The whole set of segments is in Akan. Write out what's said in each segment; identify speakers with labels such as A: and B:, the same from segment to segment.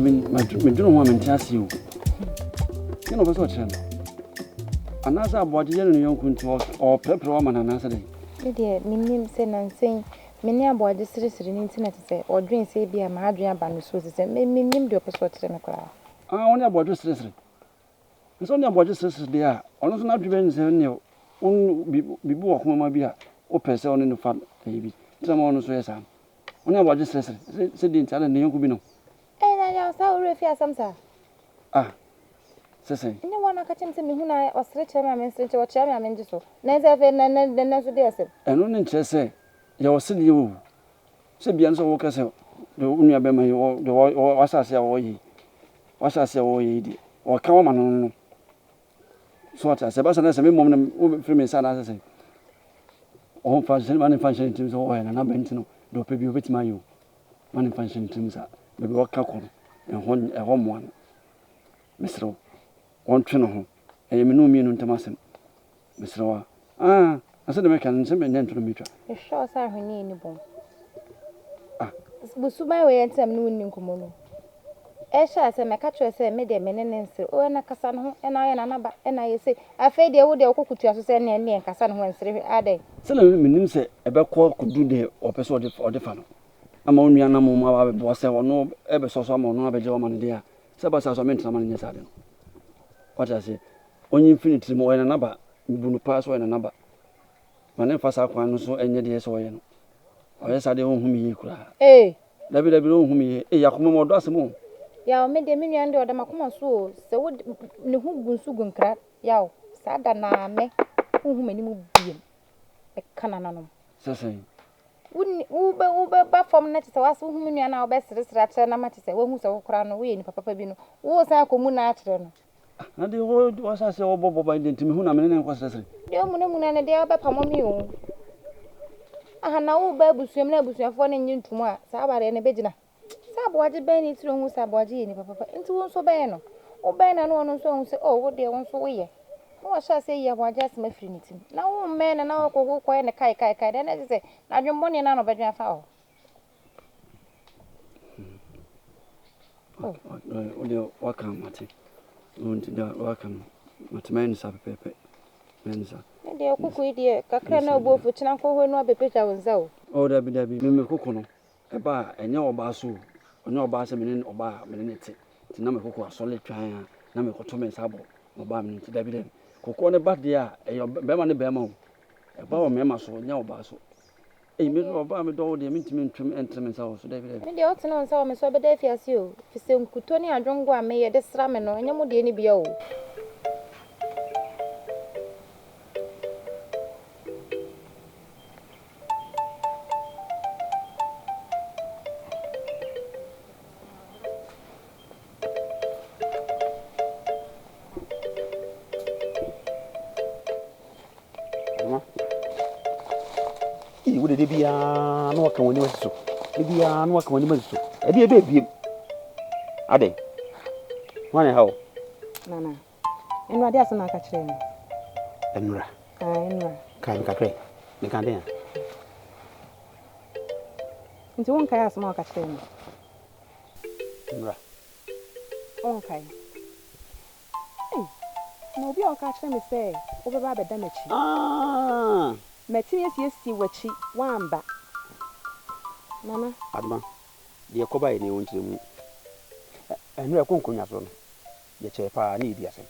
A: Medwene ho a mente aseɛ o. Deɛ na ɔpɛ sɛ ɔkyerɛ no? Anaasɛ aboagye yɛ no ne yɔnko nti ɔreprɛprɛ wo ama no anaasɛ dɛn?
B: Me deɛ mennim sɛ nansa yi me ne aboagye seresere no nti na te sɛ ɔdwen sɛ ebia m'adwene aba no so te sɛ me mennim deɛ ɔpɛ sɛ ɔkyerɛ me koraa.
A: Ah, wo ne aboagye seresere. Na sɛ wo ne aboagye seresere deɛ a, ɔno nso n'adwene bɛyɛ no sɛ neɛ wo biribi wɔ akoma ma bi a wopɛ sɛ ɔne no fa ɛyi bi. Nti na ma ɔno nso yɛ saa no. Wo ne aboagye seresere sɛ deɛ nti adɛn ne yɔnko bi no.
B: Ee na yaw saa wo werɛ fi asɛm saa?
A: Ah, sɛ sɛn?
B: Ɛnyɛ wo a na aka kyerɛ me sɛ mehu no a ɔsere kyerɛ me a mensere nkyerɛ, ɔkyea me a mengye so. Nanso afei nnɛ nnɛ nnɛ nso deɛ asɛm.
A: Ɛno ne nkyerɛ sɛ yɛwɔ sedeɛ o. Sɛ bia no sɛ woka sɛ deɛ wo nua bɛma yi wɔ deɛ wɔ w'asase a wɔyɛ yi w'asase a wɔyɛ yi deɛ wɔka wɔma no no so ate asɛ ɛba sɛ na sɛ me mmom no wofiri me nsa anaasɛ sɛ ɔmfa nhyɛ ma ne mfa nhyɛ ne tirim sɛ ɔyɛ nana bɛ nti no deɛ ɔpɛ bi ɔbɛtumi ayɛ o ma ne mfa nhyɛ ne tirim saa baabi ɔka kɔ no ɛhɔ ɛhɔ mmoa no mesrɛ wo wɔntwe ne ho ɛyɛ me ne wo mmienu ntam asɛm Mesrɛ wo a. Ah, na sɛdeɛ meka no, sɛ menyɛ ntorɔ metwa.
B: Mehwɛ wo sɛ ahweneɛ nni bɔn.
A: Ah.
B: Wo suban wei nti na me ne wo nni nkɔmmɔ no. Ɛhyɛ aseɛ mɛka kyerɛ sɛ me deɛ me ne no nsere. Oh, ɛna kasa ne ho, ɛna ɔyɛ nanaba, ɛna ayɛ sei. Afei deɛ wo deɛ wokɔ kutua so sɛ ɛneɛ ɛneɛ nkasa ne ho ɛnsere hwɛ, adɛn?
A: Sɛdeɛ menim sɛ ɛbɛkɔ akɔdu deɛ ɔpɛ sɛ ɔde fa no, ama wo nua nam mu aba abɛboa sɛ ɔno ɛbɛsɔ so ama ɔno abɛgye wo ama no deɛ a, sɛ ɛba saa so a mentena ma no nyɛ saa ade no. Wate aseɛ? Ɔnyi mfiri ne tirim, ɔyɛ nanaba, mebu no paa sɛ ɔyɛ nanaba. Ma ne mfa saa kwan no so nyɛ deɛ ɛsɛ sɛ ɔyɛ no. Ɔyɛ saa deɛ ɔnhu me yie koraa.
B: Ee!
A: Dabi dabi ɔnhu me yie. Ee akoma mu ɔdɔ asɛm o.
B: Yaw me deɛ me nua no deɛ ɔda m'akoma so o. Sɛ wo ne ho gu nsu gu nkra yaw saa da no ara me wonhu m'anim biom. Mɛka nananom.
A: Sɛ sɛn?
B: Wo wobɛ wobɛba fam na kyɛ sɛ wase wohu me nua no a wobɛseresere akyerɛ no ama kyɛ sɛ wahu sɛ wo koraa no woyɛ nipa papa bi no woresan akɔ mu no akyerɛ no.
A: Na deɛ ɔwɔ w'asase a ɔbɔ bɔ ban deɛ nti mehu na me ne no nkɔ srɛsrɛ.
B: Deɛ ɔmunamuna no deɛ ɔbɛpamo me o. Aha na woba abusua mu na abusuafoɔ no nnye ntom a, saa awareɛ no ɛbɛgyina? Sɛ aboagye bɛn ne tiri ɔhu sɛ aboagye yɛ nipa papa nti wo nso bɛn no. Wobɛn no a na ɔno nso ahu sɛ oh wo deɛ wo nso woyɛ. Na wahyɛ aseɛ ayi aboagye asɛm afiri ne tirim. Na wommɛn no na wokɔ wokɔyɛ no kai kai kai deɛ na ɛkyerɛ sɛ n'adwemmɔne no ara na ɔbɛdwen afa wo ho.
A: Wo deɛ waka mate. Nti deɛ waka no mate mɛyɛ no saa pɛpɛɛpɛ. Mɛyɛ no saa.
B: Ne deɛ koko yi deɛ kakra na obu afu kyena nkɔ hɔ no abɛpagya wo nsa o.
A: Oh dabi dabi me me koko no ɛba a ɛnyɛ ɔbaa so o. Ɔnyɛ ɔbaa sɛ me ne ɔbaa a me ne ne te. Nti na me koko asɔle twan a na mekɔto me nsa abɔ ɔbaa me no nti dabi dabi. Kokoɔ no ba deɛ a ɛyɛ bɛrima ne bɛrima o. Ɛba wɔ mmarima so ɛnyɛ ɔbaa so. Ei me ɔbaa medɔ wo deɛ mentumi ntwe ntere me nsa wɔ so dabi dabi.
B: Me deɛ wotene wo nsa wɔ me so a wobɛda afiase o, fisɛ nkuto ne adwongo a meyɛ de sra me no ɛnyɛ mo deɛ no bia o.
C: Ee, wo de da biara na waka w'anim asi so. Da biara na waka w'anim asi so. Ɛdeɛ ɛbɛɛ biem. Adɛn? Hwan na ɛha wo?
D: Nana, nnora de asɛm na aka kyerɛ me.
C: Nnora?
D: Ah, nnora.
C: Kae me kakra yi. Meka dɛn a?
D: Nti wonkae asɛm a ɔka kyerɛɛ me?
C: Nnora.
D: Wonkae? Ei, na obi a ɔka akyerɛ me sɛ wobɛba abɛda m'akyi.
C: Ah!
D: Matumi asiesie w'akyi, woamba. Nana.
C: Adoma, deɛ ɛkɔbaeɛ nie, wo nkyerɛmu. Ɛnora ɛkɔ nkonnwa so no, yɛkyɛɛ paa na yɛdi asɛm.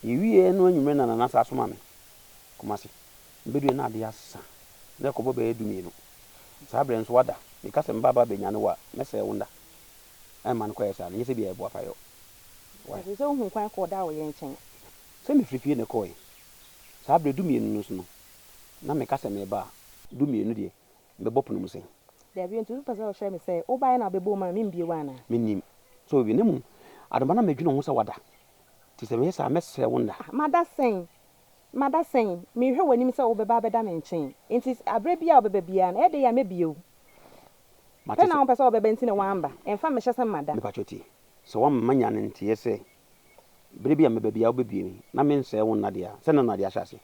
C: Yɛwieɛ no anwummerɛ na Nana san somaa me Kumasi. Mebɛduiɛ na adeɛ asa, na ɛkɔbɔ bɛyɛ dumienu. Saa berɛ nso woada. Meka sɛ meba aba abɛnyane wo a, mɛsɛe wo nna. Ɛmma no kɔyɛ saa no, nyɛ sɛ ebia yɛboa fa yɔ. Why?
D: Ɛsɛ sɛ wohu kwan kɔ ɔda a ɔyɛ nkyɛn.
C: Sɛ mefiri fie na ɛkɔɔe. Saa berɛ dumienu no so no, na meka sɛ mereba a, dumienu deɛ, mebɛbɔ pono mu sɛn?
D: Dabi, enti wopɛ sɛ wokyerɛ me sɛ wobaeɛ na wobɛbɔɔ mu a membue wo anaa?
C: Mennim sɛ wobɛbue, na mmom Adoma na medwene ho sɛ woada, nti sɛ meyɛ saa a mɛsɛe wo nna.
D: Ah, mada sɛn? Mada sɛn? Merehwɛ w'anim sɛ wobɛba abɛda me nkyɛn, enti berɛ biara a wobɛba biara no, ɛyɛ dɛn a mɛbue wo?
C: Mate
D: Pɛ na
C: sɛ.
D: wompɛ sɛ wobɛba nti na woamba. Mfa mmehyɛ sɛ mada.
C: Mepakyɛw tie, sɛ woama manya no nteɛ sɛ bere bi a mɛba biara wobɛbue me na mensɛe wo nna deɛ a, sɛ na na adeɛ ahyɛ aseɛ.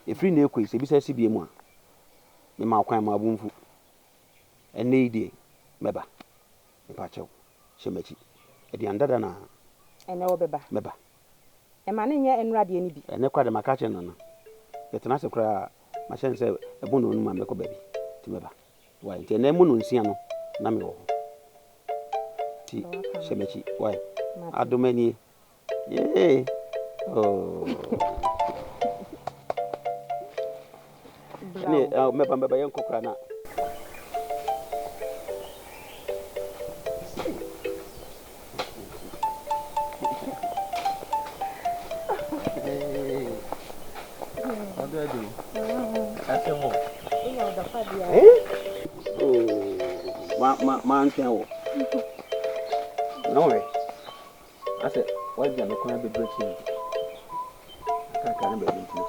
C: Ɛfiri nnɛ rekɔ yi, sɛ ebi san si bio a, mema wo kwan ma wo bo mfu. Ɛnnɛ yi deɛ, mɛba. Mepakyɛw, hyɛ m'akyi. Aduane dada na.
D: Ɛnɛ wobɛba.
C: Mɛba.
D: Ɛma no nyɛ nnora deɛ no bi.
C: Ɛnɛ koraa deɛ maka akyerɛ Nana. Yɛtena ase koraa a, mahyɛ no sɛ ɛbɔ nnɔnum a mɛkɔ baabi. Nti mɛba. Wai, nti ɛnɛ mu nnɔnsia no, na mewɔ hɔ. Nti hyɛ m'akyi. Wai, adom anie. Yee! Oh. Ɛne mɛba mɛba yɛnkɔ koraa na. Mantwɛn wo na wohwɛ asɛ woagya me kwan abɛduru akyiri no kakra ne baabi nti no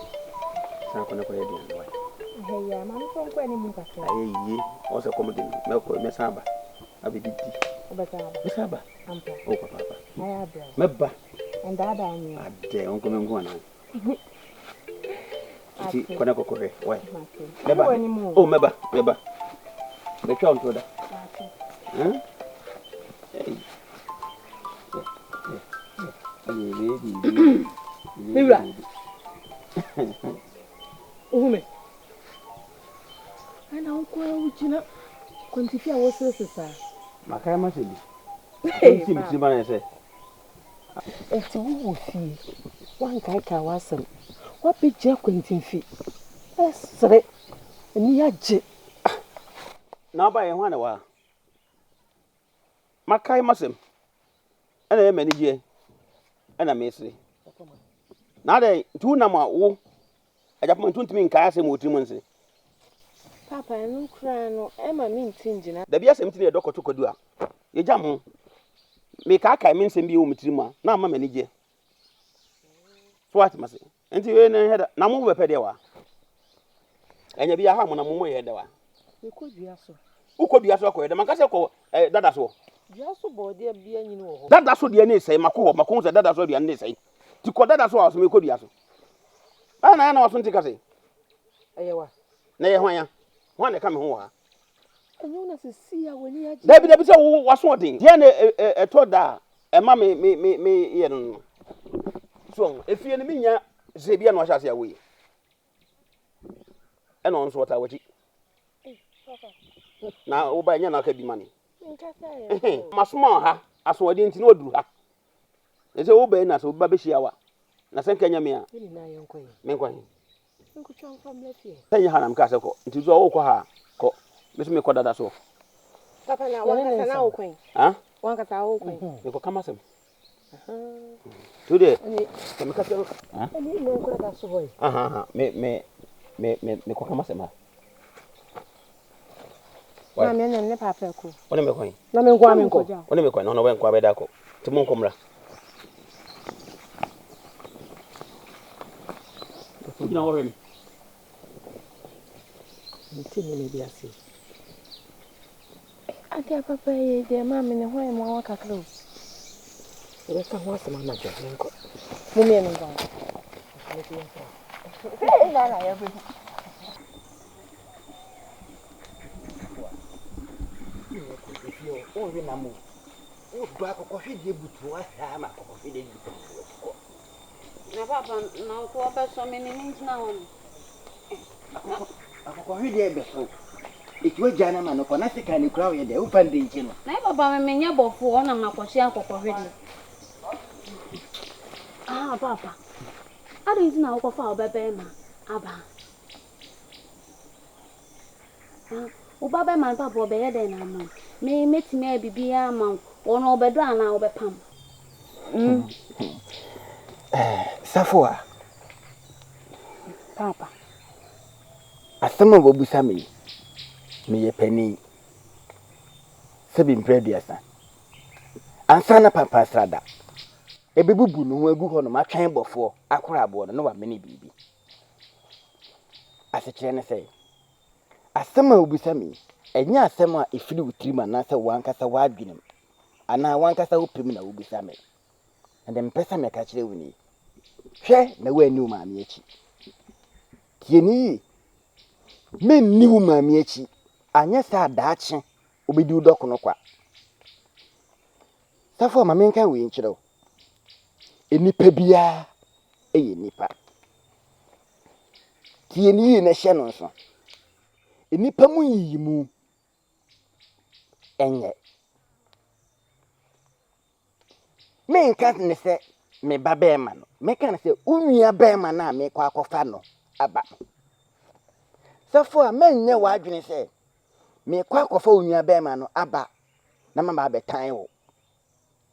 C: san kɔ ne kɔyɛ aduane wae ayɛ yie ɔwɔ sɛ kɔm de me mɛkɔ mɛsan aba abɛdidi mɛsan aba oh papaapa mɛba adɛ ɔnkɔ me nko anaa nti kɔ na kɔkɔhwɛ wae mɛba oh mɛba mɛba mɛtwa wo ntorɔ da
E: Me wura, wohu me? Ɛna wo nko ara wogyina kwantifi a woseresere saa.
C: Makae m'asɛm bi. Asɛm si me tirim ara ne sɛ.
E: Enti wowɔ fie, woankaekae w'asɛm, woabɛgyina kwantimfi resere, ani agye.
C: Na wobaeɛ, hwan na ɛwɔ ha? Makae m'asɛm, ɛna ɛyɛ m'anigyeɛ, ɛna mesere. Na adɛn nti wonam a wo Agyapong nti wontumi nkae asɛm wɔ wo tirim nsere?
B: Paapa, ɛno koraa no, ɛmma mente ngyina.
C: Dabi asɛm nti na yɛdɔ kɔto kwadu a, yɛgyam ho. Mekaakae me nsɛm bi wɔ me tirim a, na ama m'ani gye. So wate mase? Nti wei no nhɛ da. Na mo bɛpɛ deɛ wa? Ɛnyɛ bi aha mo na mo mo yɛ dɛ wa?
E: Mekɔ dua so.
C: Wokɔ dua so akɔyɛ dɛ? Manka sɛ kɔ eh, dada soɔ.
E: Dua so bɔɔdeɛ bia nyini wɔ hɔ.
C: Dada so deɛ ne sɛe, makɔ hɔ, makɔ hu sɛ dada so aduane ne sɛe. Nti kɔ dada so a ɔsɛ mekɔ dua so. Ɛna na waso nte kase.
E: Ɛyɛ wa.
C: Na ɛyɛ hwan ya? Hwan na ɛka me ho wɔ ha?
E: Ɛnyɛ wo na sisi a w'ani agye.
C: Dabi dabi sɛ wo waso ɔden. Deɛ na ɛtɔ da a ɛma me me me me yɛ no no. So efie no menya sɛ bi a na wahyɛ ase a woyɛ. Ɛna ɔno nso ɔtaa w'akyi. Na woba ɛnyɛ na aka bi ma ne. Masoma ha asoɔden nti na waduru ha. Ɛsɛ wobɛn na sɛ obi ba bɛhyia wa. Na sɛ nka nyɛ me a, menkɔ he? Sɛ nyɛ ha na mekaa sɛ kɔ, nti sɛ wokɔ ha a, kɔ. Me so mekɔ dada soɔ.
B: Papa na wankasa na wokɔ he?
C: Ha?
B: Wankasa wokɔ he?
C: Mekɔka m'asɛm. Nti wodeɛ, sɛ meka sɛ... Aha, me, me, me, me, mekɔka m'asɛm ha.
B: Na me ne ne papa kɔ.
C: Wo ne me kɔ he?
E: Na me nko a menkɔ.
C: Wo ne me kɔ he? Na ɔno wɛnkɔ abɛda akɔ. Nti monkɔ mmra. Wogyina hɔ hwɛ me.
E: Mente nneɛma bi ase.
B: Adeɛ a papa yɛ deɛ maa me ne ho ayɛ mmoawa kakra o.
E: Yɛbɛka ho asɛm anadwo, menkɔ.
B: Mo mmienu nkɔ. Sɛ ɛna na yɛbɛhu.
F: Wonwe nam o. Wodɔ akokɔhwedeɛ butu hɔ ahwɛ ama akokɔhwedeɛ di kɔ.
G: Na papa na nko ɔbɛsɔ me ne me ngyina hɔ no.
F: Akokɔhwedeɛ bɛsɔ. Eti wagya no ama no kɔ na sekan no kura woyɛ dɛ wofa no de nkye no.
G: Na papa me menyɛ bɔfoɔ na makɔhye akokɔhwedeɛ. Ah papa, adɛn nti na wokɔfa wo bɛbɛrima aba? Ah, wo ba bɛma no papa ɔbɛyɛ dɛn na ama wo? Me mɛtumi ayɛ biribiara ama wo. Ɔno ɔbɛdɔ anaa ɔbɛpam? Mm.
F: Eh, Safoa.
G: Papa.
F: Asɛm a wɔabusa me yi, meyɛ panin. Sɛbi mprɛ aduasa. Ansa na Papa Srada ɛbɛbubu ne ho agu hɔ nom atwɛn bɔfoɔ akora aboɔ no na wamene biribi. Asekyerɛ ne sɛ, asɛm a wobisa me yi, ɛnyɛ asɛm a ɛfiri wo tirim anaasɛ w'ankasa w'adwenem anaa w'ankasa wo pɛ mu na wobisa me. Na deɛ mepɛ sɛ meka kyerɛ wo nie, hwɛ na woanni wo maame akyi. Tie me yie, menni wo maame akyi, anyɛ saa daakye wobɛdi wo dɔkono kwa. Safoa, ma menka wei nkyerɛ wo. Nnipa biara yɛ nnipa. Tie no yie na hyɛ no nso. Nnipa mu nyiyimu nyɛ. Menka ne sɛ me ba bɛrima no, mɛka no sɛ wo nua bɛrima no a mekɔ akɔfa no aba no. Safo a mɛnyɛ w'adwene sɛ mekɔ akɔfa wo nua bɛrima no aba na maba abɛtan wo.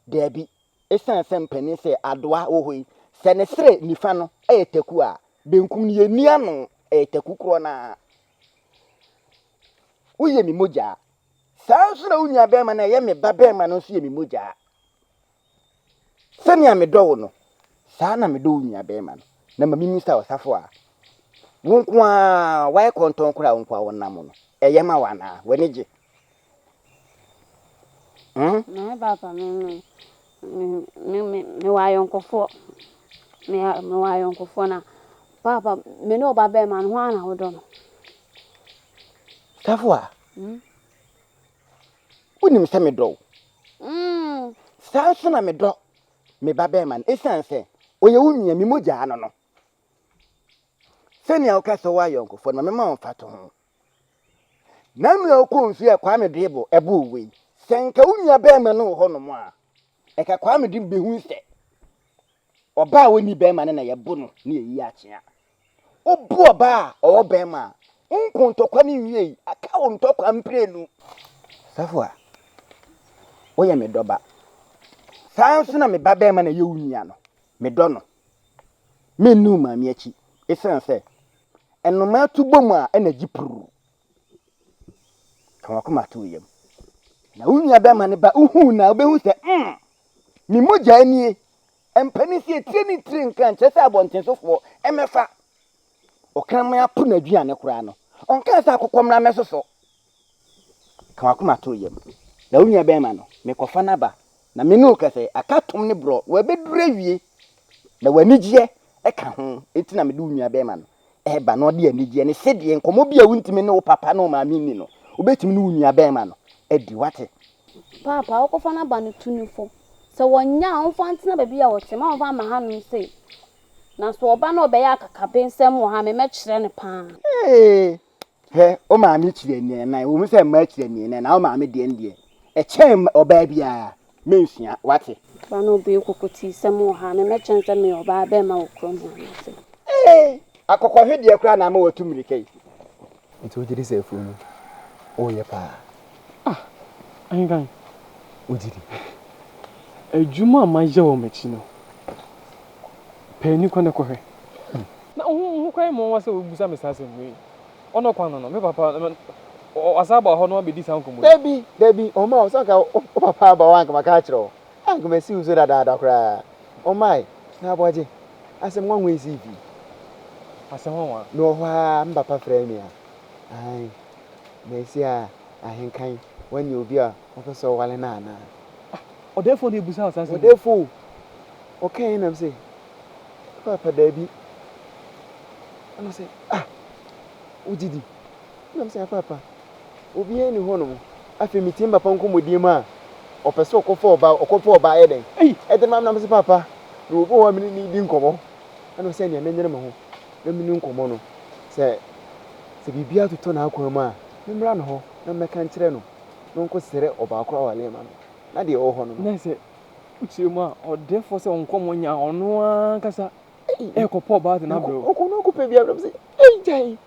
F: Daabi, ɛsiane sɛ mpanin sɛ adoa wɔ hɔ yi, sɛ ne serɛ nifa no yɛ taku a, benkum no yɛnni ano, ɛyɛ taku korɔ no ara. Woyɛ me mogyaa. Saa ara nso na wo nuabarima no a ɛyɛ me babarima no nso yɛ me mogyaa. Sɛnea medɔ wo no, saa na medɔ wo nuabarima no. Na ma mimmisa wo, Safo a wo nko ara woayɛ kɔntɔn koraa a wo nko ara wonam no, ɛyɛ ma wo anaa? W'ani gye? Hmm?
G: Me papa, me me me me me mewɔ ayɔnkofoɔ. Me mewɔ ayɔnkofoɔ na papa me ne ɔba bɛrima no ho na wodɔ no.
F: Safoa, wonim sɛ medɔ wo. Saa nso na medɔ me ba bɛrima no ɛsiane sɛ ɔyɛ wo nua, me mogyaa no no. Sɛnea woka sɛ wowɔ ayɔnkofoɔ no, ma mema wo mfatoho. Na nua wokɔ nsuo a Kwame Dwebo ɛboo wei, sɛ nka wo nua bɛrima no wɔ hɔnom a, ɛka Kwame de bɛhu sɛ ɔbaa a ɔnni bɛrima no na yɛbo no ne yɛyi akyea. Wobu ɔbaa a ɔwɔ bɛrima a, wo nko ntɔkwa no nwiei, aka wo ntɔkwa mprenu. Safo a, woyɛ me dɔba. Saa ara nso na me ba bɛrima na ɛyɛ wo nua no, medɔ no. Menni wo maame akyi, ɛsiane sɛ nnomaa tu bom a ɛna gye puruu. Ka w'akoma to wo yam. Na wo nua bɛrima no ba, wohuu no a, wobɛhu sɛ, mm, me mogya nie. Mpanin sɛ etire ne tire nka nkyerɛ sɛ abɔntensofoɔ mmɛfa. Ɔkraman apo n'aduane koraa no, ɔnkaa sɛ akokɔ mmra mmɛsosɔ. Ka w'akoma to wo yam. Na wo nua bɛrima no, mekɔfa no aba, na me ne wo kasa yi, aka tom ne borɔ, wabɛduru awie, na w'anigyeɛ ka ho, enti na mede wo nua bɛrima no reba na ɔde anigyeɛ ne sedeɛ nkɔmmɔ bi a wontumi ne wo papa ne wo maame nni no, wobɛtumi ne wo nua bɛrima no adi, wate?
G: Paapa, wokɔfa no aba no tu no fo. Sɛ wɔnyɛ a, ɔmfa ntena baabi a ɔte, mma ɔmfa mma hanom sei. Na sɛ ɔba na ɔbɛyɛ akakabensɛm wɔ ha a, me mɛkyerɛ no paa.
F: Ee, hwɛ, wo maame kyiri aniɛnan, ɛwɔ mu sɛ mmaa kyiri aniɛnan, na wo maame deɛ no deɛ, ɛkyɛn ɔbaa biara. Mensua, wate?
G: Ba na ɔbue kokotiisɛm wɔ ha a, me mɛkyerɛ no sɛ meyɛ ɔbaa bɛrima wɔ kurom ha anaasɛ.
F: Ee, akɔkɔhwedeɛ koraa na ama watu mmirika yi.
H: Nti wogye di sɛ afuo no woyɛ paa?
A: Ah, ahenkan.
H: Wogye di?
A: Adwuma a mayɛ wɔ m'akyi no, pɛ ani kɔ na kɔhwɛ. Na wo ho wo ho koraa yɛ me nwanwa sɛ wobisa me saa asɛm wei. Ɔno kwan no no, me papa, wasan aba hɔ na wabɛdi saa nkɔmmɔ yi.
H: Dabi, dabi, ɔmma wo. Sɛ anka wo papa aba hɔ a, anka maka akyerɛ wo. Anka masi wo so dadaada koraa. Ɔmmae. Na Aboagye, asɛm nwanwa yi sii fie.
A: Asɛm nwanwa?
H: Mewɔ hɔ ara, me papa frɛɛ me a, ae, masi a ahenkan, woanya obi a wopɛ sɛ ɔware no anaa?
A: Ah, ɔdɛɛfoɔ na ɛbusa wo saa asɛm yi?
H: Ɔdɛɛfoɔ o! Ɔkaeɛ na mese, Paapa, daabi. Ɛna ɔse, ah, wogye di? Ɛna mese, ah, paapa, obiara nni hɔnom. Afei metie me papa nkɔmmɔdie mu a, ɔpɛ sɛ ɔkɔfa ɔbaa, ɔkɔfa ɔbaa yɛ dɛn?
A: Ei!
H: Ɛde ma me na mese, paapa, mewɔ obi wɔ hɔ a me ne no redi nkɔmmɔ. Ɛna ɔse, ɛneɛ menyere me ho na me ne nkɔmmɔ no. Sɛ, sɛ biribiara totɔ n'akwan mu a, memmra ne hɔ na memmɛka nkyerɛ no na ɔnkɔsrɛ ɔbaa korɔ awareɛ ma me. Na deɛ ɛwɔ hɔ no no.
A: Na sɛ wokyerɛ mu a, ɔdɛɛfoɔ sɛ ɔnkɔmmɔ nya ɔno ankasa Ɛrekɔpɔ ɔbaa de no abrɛ wo.
H: Ɔkɔ no ɔkɔpɛ bi abrɛ me sɛ, ei gyae.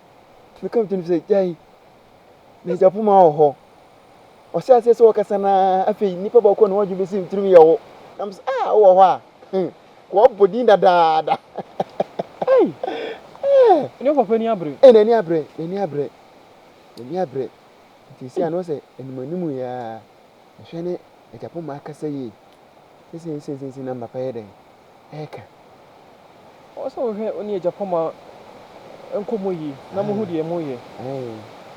H: Meka me tirim sɛ gyae. Na agya poma wɔ hɔ. Ɔhyɛ aseɛ sɛ ɔkasa no ara, afei nnipa baako a ne ho adwene bɛsi ne tirim yɛ wo. Na mesɛ, ah, wowɔ hɔ a, hmm, wɔabɔ din dadaada.
A: Ei! Ɛne wo papa ani abere.
H: Ei, n'ani abere, n'ani abere, n'ani abere. Nti seesei a na ɔsɛ animuanimu yi ara, mehwɛ ne agya poma akasa yie. Seesei seesei seesei na me papa yɛ dɛn? Ɛreka.
A: Ɔwɔ sɛ wohwɛ wo ne agya poma nkɔmmɔ yie na mohu deɛ moreyɛ.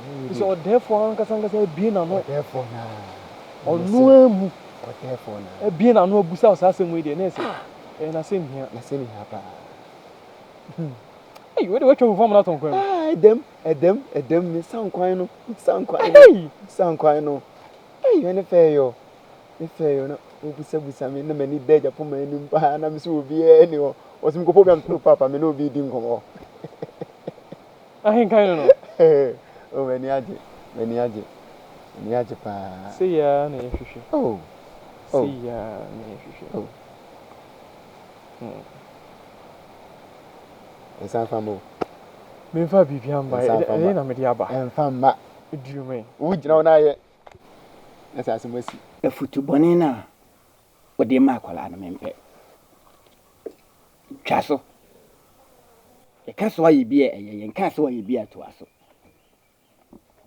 A: Ɛfiri sɛ ɔdɛɛfoɔ ankasa ankasa abue n'ano.
H: Ɔdɛɛfoɔ no ara.
A: Ɔno ara mu.
H: Ɔdɛɛfoɔ no ara.
A: Abue n'ano abusa wo saa asɛm wei deɛ na ɛsɛ ɛyɛ n'asɛm hia.
H: N'asɛm hia paa.
A: Ei, wei deɛ woatwa fufuo amena atɔn kwan mu.
H: Ah, ɛdɛm, ɛdɛm, ɛdɛm, me san kwan no, me san kwan no, me san kwan no. Ei, hwɛ ne fɛɛyɔ. Mefrɛɛ no na ɔbusabusa me na m'ani da agyapong anim paa na me sɛ obiara ni hɔ. Ɔsɛ mekɔpɔ obi a mesɛ paapa me ne obi redi nkɔmmɔ.
I: Ahenkan no no.
H: Oh, m'ani agye, m'ani agye, m'ani agye paa.
I: Sei ara na yɛhwehwɛ.
H: Oh, oh.
I: Sei ara na yɛhwehwɛ.
H: Oh. Nsa mfa mma o.
I: Memfa biribiara mma.
H: Nsa mfa mma.
I: Ɛdeɛn na mede aba?
H: Ɛmfa mma.
I: Duru me.
H: Wogyina hɔ na ayɛ na sɛ asɛm asi.
F: Afutu bɔne no a wode ma akwadaa no mempɛ. Twa so. Yɛka sɛ woayɛ bi a ɛyɛ, yɛnka sɛ woayɛ bi a toa so.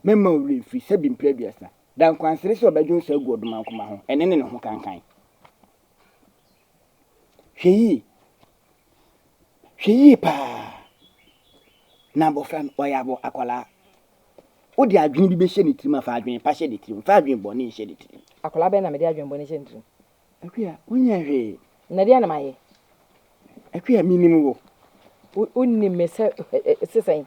F: Mɛmma wo werɛ mfiri sɛbi mprɛ aduasa. Da nkwansere sɛ ɔbɛdwo nsa agu ɔdomankoma ho, ɛne ne ne ho kankan. Hwɛ yie. Hwɛ yie paa. Na abɔfra no, ɔyɛ abɔ akwadaa. Wode adwene bi bɛhyɛ ne tirim a, fa adwene pa hyɛ ne tirim. Mfa adwene bɔne nhyɛ ne tirim.
D: Akwadaa bɛn na mede adwene bɔne hyɛ ne tirim?
F: Akua, wonyɛɛ hwee.
D: Na deɛn na mayɛ?
F: Akua, menim wo.
D: Wonim me sɛ se sɛn?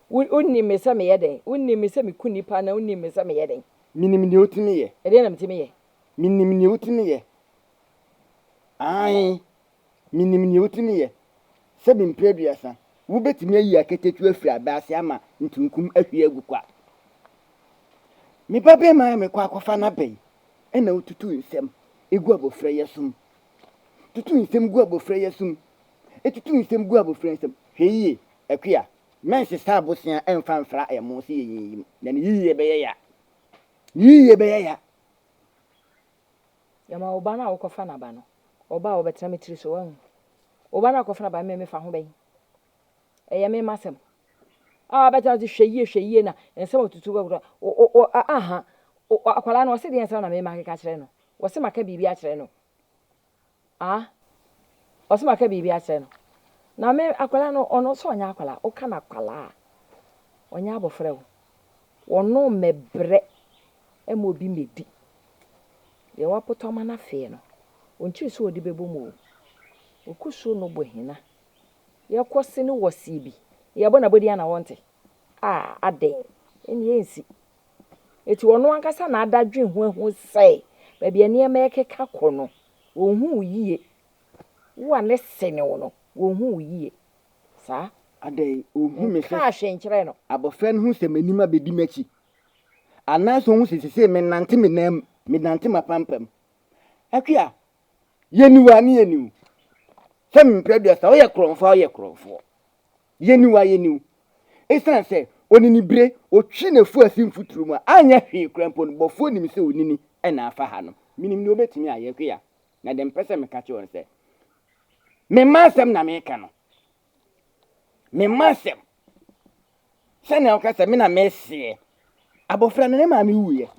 D: Wonim me sɛ meyɛ dɛn? Wonim me sɛ meku nnipa anaa wonim me sɛ meyɛ dɛn?
F: Menim nea wotumi yɛ.
D: Ɛdeɛn na metumi yɛ?
F: Menim nea wotumi yɛ. Aane, menim nea wotumi yɛ. Sɛbi mprɛ aduasa, wobɛtumi ayi akatakyie afiri abɛ ase ama ntunkum ahwie agu kwa. Me babarima a mekɔ akɔfa no aba yi na wotutu nsɛm gu abɔfra yi asom. Tutu nsɛm gu abɔfra yi asom. Tutu nsɛm gu abɔfra yi nsam. Hwɛ yie, Akua, mɛnsesa abosea mfa mfra ɛmo sɛ yɛnyiyim, na ne yiyie bɛyɛ ya. Ne yiyie bɛyɛ ya.
D: Yɛma wo ba no a wokɔfa no aba no, ɔba a ɔbɛtena me tiri so, wahu. Wo ba no a wokɔfa no aba no, me mefa ho bɛn? Ɛyɛ me m'asɛm. A wabɛtena ase hwɛ yie hwɛ yie na nsɛm a ɔtutu gu o o aha akwadaa no ɔse deɛ nsɛm na me makeka kyerɛ no wɔse maka biribi akyerɛ no ah ɔse maka biribi akyerɛ no na me akwadaa no ɔno sɛ ɔnyɛ akwadaa woka no akwadaa a ɔnyɛ abɔfra o wɔno mmɛbrɛ ma obi mmɛdi deɛ wapotɔ ama no afeɛ no ɔnkyiri sɛ ɔde bɛbɔ mu o ɔkusuo no bɔ hina Yɛkɔ se no wɔ seɛ bi. Yɛbɔ no abɔdin a na wɔnte. Ah, adɛn? Ɛnneɛ ɛnsi. Enti ɔno ankasa na ada dwen ho ahu sɛ baabi a nneɛma rekeka kɔ no, wɔnhu wo yie. Wo a ne se ne wo no, wɔnhu wo yie. Saa.
F: Adɛn, ɔnhu me sɛ
D: Menkaa hwee nkyerɛɛ no.
F: abɔfra no hu sɛ m'anim abɛdi m'akyi? Anaasɛ ɔhu sɛ seesei menante me nan mu, menante m'apampam? Akua, Yɛni wo a ne yɛni wo. Sɛ mprɛ aduasa woyɛ korɔmfoɔ a woyɛ korɔmfoɔ. Yɛni wo a yɛni wo. Ɛsiane sɛ oninibire ɔtwi n'afu ase mfuturo mu a anyɛ hwee koraa mpo no bɔfoɔ nim sɛ onini na afa ha no. Menim deɛ ɔbɛtumi ayɛ Akua. Na deɛ mepɛ sɛ meka kyerɛ wo ne sɛ me mma asɛm na meka no. Me mma asɛm. Sɛnea woka sɛ me na meseɛ. Abɔfra no ne maame wuiɛ.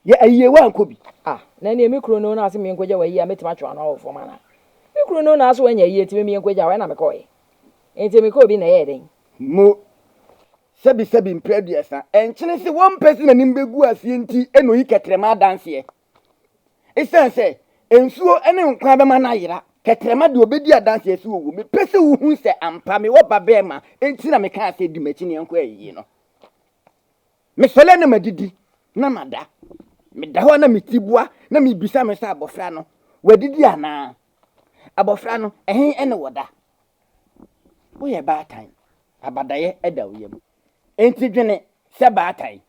F: Yɛ ayie woankɔ bi.
D: Ah, na ɛneɛ me kunu no na ase menkɔgya w'ayie a mɛtumi atwe w'ano awɔ fam anaa? Me kunu no na ase wanya ayie nti me menkɔgya hɔ ɛna mekɔɔɛ. Nti mekɔɔ bi na ɛyɛɛ dɛn?
F: Mo, sɛbisɛbi mprɛ aduasa, ɛnkyene se wɔmpɛ se n'anim bɛgu aseɛ nti na oyi kɛtrɛma adanseɛ. Esiane sɛ nsuo ne nkwa bɛma no ayera, kɛtrɛma deɛ ɔbɛdi adanseɛ sɛ ɔwɔ. Mepɛ sɛ wohu sɛ ampa mewɔ ba bɛrima, enti na mekaa sɛ di m'akyi na yɛnkɔ ayie no. Mesɔre a na madidi na mada. Meda hɔ a na me ti boa na mebisa me sɛ abɔfra no wadidi anaa? Abɔfra no ɛhe na wɔda? Woyɛ baatan, abadaeɛ da wo yam. Enti dwene sɛ baatan.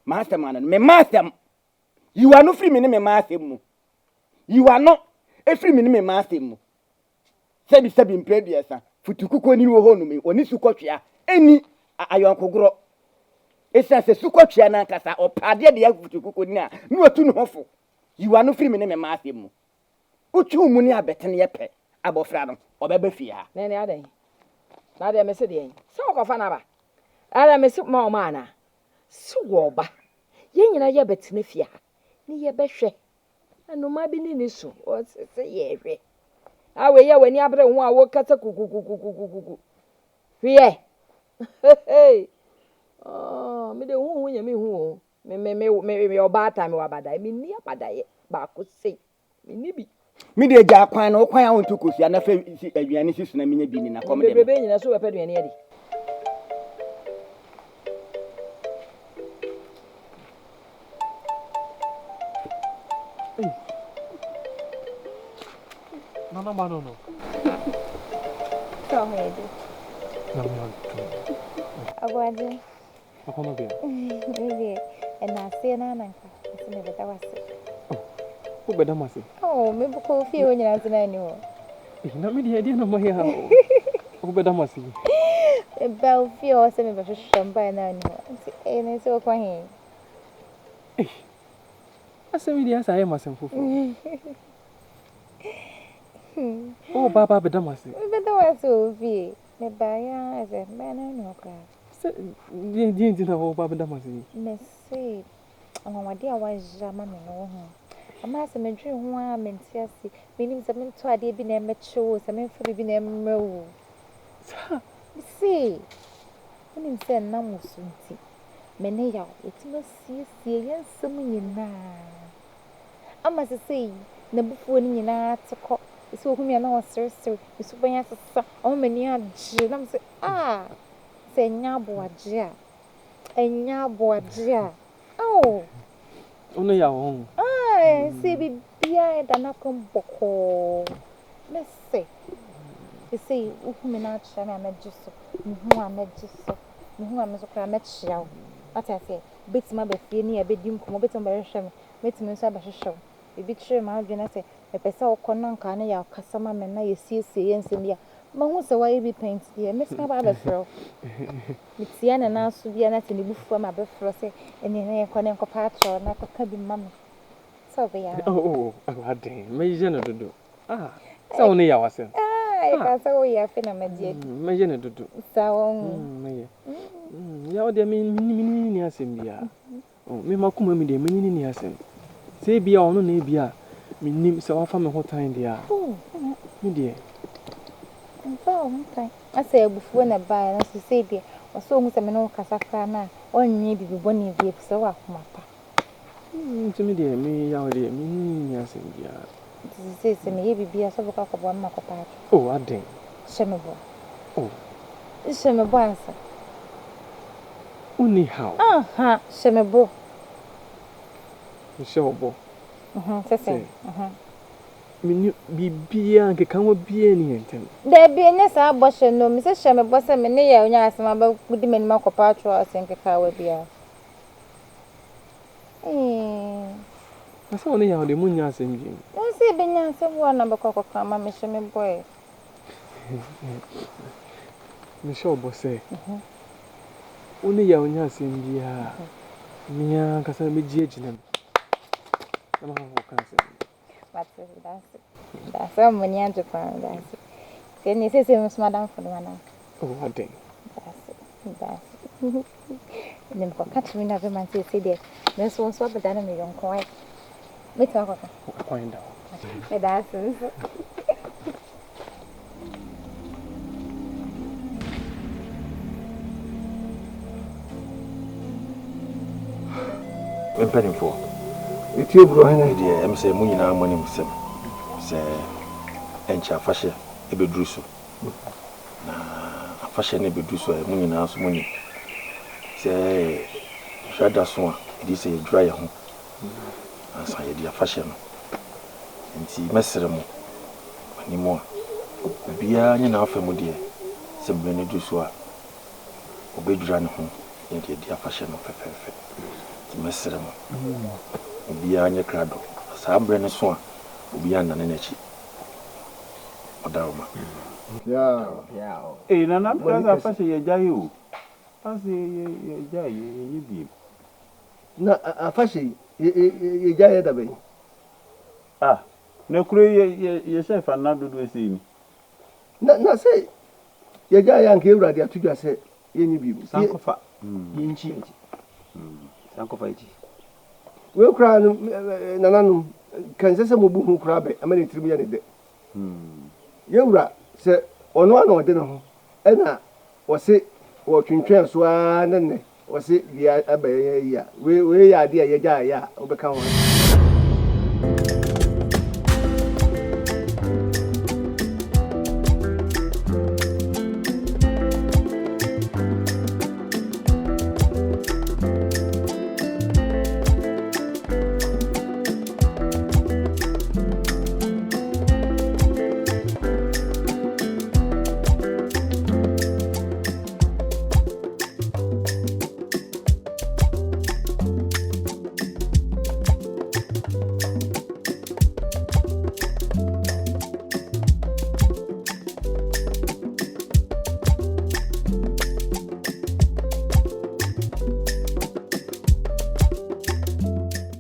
F: M'asɛm ano no, memma asɛm. Yi w'ano firi me ne me mma asɛm mu. Yi w'ano firi me ne me mma asɛm mu. Sɛbisɛbi mprɛ aduasa, futukukoni wɔ hɔ nom yi, ɔne sukɔtwea nni ayɔnkogorɔ. Ɛsiane sɛ sukɔtwea no ankasa ɔpɛ adeɛ de yɛ futukukoni a, na watu ne ho fo. Yi w'ano firi me ne me mma asɛm mu. Wotwe wo mu ne abɛteneɛ pɛ, abɔfra no, ɔbɛba fie ha.
D: Na ɛne adɛn? Na deɛ mese deɛn? Sɛ wɔkɔfa no aba? Ɛna mese ma ɔma anaa? Se wɔba, yɛn nyinaa yɛbɛtena fie ha ne yɛbɛhwɛ. Anomaa bi ne ne su, ɔse sɛ yɛhwɛ. A wei a w'ani abere ho a wokasa kukukukukukuku. Hwɛ! Hehe! Oh, me de hu hu nyame hu o. Me me me me me ɔbaatan me wɔ abadaeɛ. Me nni abadaeɛ baako sei. Menni bi.
F: Me deɛ gyaa kwan no, wo kwan a wonto kosua na fɛ si aduane si so na menya bi ni na kɔm de me.
D: Bebrebe nyina so bɛpɛ aduane adi.
I: n'aba no no.
B: Sɛ ɔho yɛ de.
I: Nyame adom.
B: Aboagye.
I: Akɔnɔ bɛn?
B: Me deɛ, ɛna aseɛ no ara na nka mese mebɛda wo ase.
I: Oh, wobɛda me ase?
B: Oh, mekɔ wo fie hɔ nyinaa nso na nni hɔ.
I: Eh, na me deɛ ɛdeɛn na mayɛ a wobɛda me ase yi?
B: Meba wo fie hɔ sɛ mebɛhwehwɛ wo, mebaeɛ na wonni hɔ. Nti, eh, na ɛsɛ wokɔ he?
I: Eh, asɛm yi deɛ asɛ ayɛ me asɛm foforɔ. Woba aba abɛda me ase?
B: Mebɛda wo ase wɔ wo fie. Mebaeɛ ara sɛ, mebaeɛ na wonni hɔ koraa.
I: Sɛ deɛn deɛn nti na woba abɛda me ase yi?
B: Mese anwanwadeɛ a woayɛ ama me no wohu. Ama sɛ medwene ho ara a mente ase. Mennim sɛ mentɔ adeɛ bi na ɛmmɛkyɛ wo o, sɛ memfa biribi na ɛmmrɛ wo o.
I: Saa?
B: Mese wonim sɛ ɛnam wo so nti, me ne Yaw yɛatumi asiesie yɛn nsɛm nyinaa. Ama sesei n'abufuo no nyinaa ate kɔ. Sɛ ɔhu me a na ɔseresere, me suban asesa, ɔma m'ani agye. Na mese ah! Sɛ ɛnyɛ aboagye a, ɛnyɛ aboagye a, ao!
I: Wo ne yaw ho.
B: Ae, sɛ biribiara ɛda n'akwan mu bɔkɔɔ. Mese, sesei wohu me na akyea me a mɛgye so, mehu wo a mɛgye so, mehu wo a me nso koraa mɛkyea wo. Wate aseɛ? Wobɛtumi aba fie ne yɛabɛdi nkɔmmɔ, wobɛtumi abɛhwehwɛ me, mɛtumi nso abɛhwehwɛ wo. Biribi kyere m'adwene na sɛ mepɛ sɛ wokɔ na nka ne yaw kasa ma me na yɛsiesie yɛn nsɛm bi a, mahu sɛ woayɛ bi pɛn nti deɛ, mɛsan aba abɛfrɛ wo. Metia ne nan so bi a na sɛ ne bo fu a mabɛfrɛ wo sɛ ɛnneɛ na yɛnkɔ na yɛnkɔpa akyɛw na kɔka bi ma me. Sɛ wobɛyɛ ama me.
I: Oh, oh, adɛn, mɛyɛ no dodo. Ah, sɛ wo ne yaw asɛm.
B: Ah, ɛka sɛ woyɛ afei na magye adi.
I: Mɛyɛ no dodo.
B: Saa wɔn.
I: Mɛyɛ. Yaw deɛ me ne ne nni asɛm biara. Oh, me m'akoma mu deɛ, me ne no nni asɛm. Sɛ ebia ɔno na ebia mennim sɛ wafa me ho tan deɛ a, me deɛ.
B: Ɔmfaa wo ho tan. Asɛ abufuo na ɛbaeɛ nanso seesei deɛ, ɔsɛ ɔhu sɛ me ne wo kasa koraa no a, ɔnnwene biribi bɔne bio ɛfiri sɛ wowɔ akoma pa.
I: Nti me deɛ, me yaw deɛ, me ne no nni asɛm biara.
B: Nti seesei sɛ meyɛ biribi a, sɛ wobɛkɔ akɔboa me ma makɔpa akyɛw?
I: Oh, adɛn?
B: Hyɛ me bɔ.
I: Oh.
B: Hyɛ me bɔ ansa.
I: Wonni haw.
B: Aha, hyɛ me bɔ.
I: Mehyɛ wo bɔ.
B: Sɛ sɛn?
I: Menni biribiara, nkekaho biara nni yɛn ntam.
B: Dabi, ɛnyɛ saa bɔhyɛ no o. Mise hyɛ me bɔ sɛ me ne yɛ ɔnya asɛm a wobɛdi m'anim akɔpa atorɔ ase nkekaawa biara. Ee.
I: Na sɛ wo ne Yaw deɛ monnya asɛm bio.
B: Na sɛ yɛbɛnya asɛm wo a na bɛkɔ akɔka ama me, hyɛ me bɔ ɛ.
I: Mehyɛ wo bɔ sɛ, wo ne Yaw nya asɛm biara a, me ara ankasa mɛgye agyina mu na makɔ akɔka asɛm no.
B: Mate, meda ase. Meda ase, ama m'ani agye paa, meda ase. Nti ɛnneɛ seesei me nso m'adamfo ne m'adamfo.
I: Oh, adɛn?
B: Meda ase, meda ase. Ɛnneɛ mekɔka kyerɛ me nuabɛma no seesei deɛ, me nso wo nso woabɛdane me yɔnko, wai? Mɛtumi akɔka?
I: Kwan da hɔ.
B: Meda ase nso.
J: Me mpanimfoɔ,
K: Metie bro hene.
J: Deɛ ɛm sɛ mo nyinaa mo anim sɛm sɛ ɛnkyɛ afahyɛ ɛbɛduru so. Na afahyɛ no ɛbɛduru so a mo nyinaa nso mo nim sɛ hwɛ da so a ɛdi sɛ yɛdwira yɛn ho ansa yɛadi afahyɛ no. Enti mɛsrɛ mo, m'anim a, obiara nyɛ n'afa mu deɛ, sɛ mmerɛ no duru so a, ɔbɛdwira ne ho na yɛde adi afahyɛ no fɛfɛɛfɛ. Enti mɛsrɛ mo, obiara nyɛ krado, na saa berɛ no so a, obiara nnane n'akyi. Ɔdaroma.
L: Ei Nana meka sɛ afahyɛ yɛgyae o. Ase yɛgyae yɛnyɛ biem.
K: Na afahyɛ yi, yɛgyae yɛ da bɛn?
L: Ah, na kuro yi yɛhyɛɛ fa nna dodoɔ sei ni.
K: Na, na sɛ yɛgyae a anka yɛn wura de ato dwa sɛ yɛnyɛ bio.
C: San kɔfa yɛnkyi. San kɔfa yɛnkyi.
K: Wei koraa no, nananom, nka ɛnsɛ sɛ mobu ho koraa bɛ ama ne tirim yɛ ne dɛ. Yɛn wura, sɛ ɔno ara na ɔde ne ho, ɛna Wɔse wɔtwentwɛn so ara ne nnɛ wɔse deɛ aba yɛn ayi a, wei wei yɛ adeɛ a yɛgyaeɛ a wobɛka ho asɛm.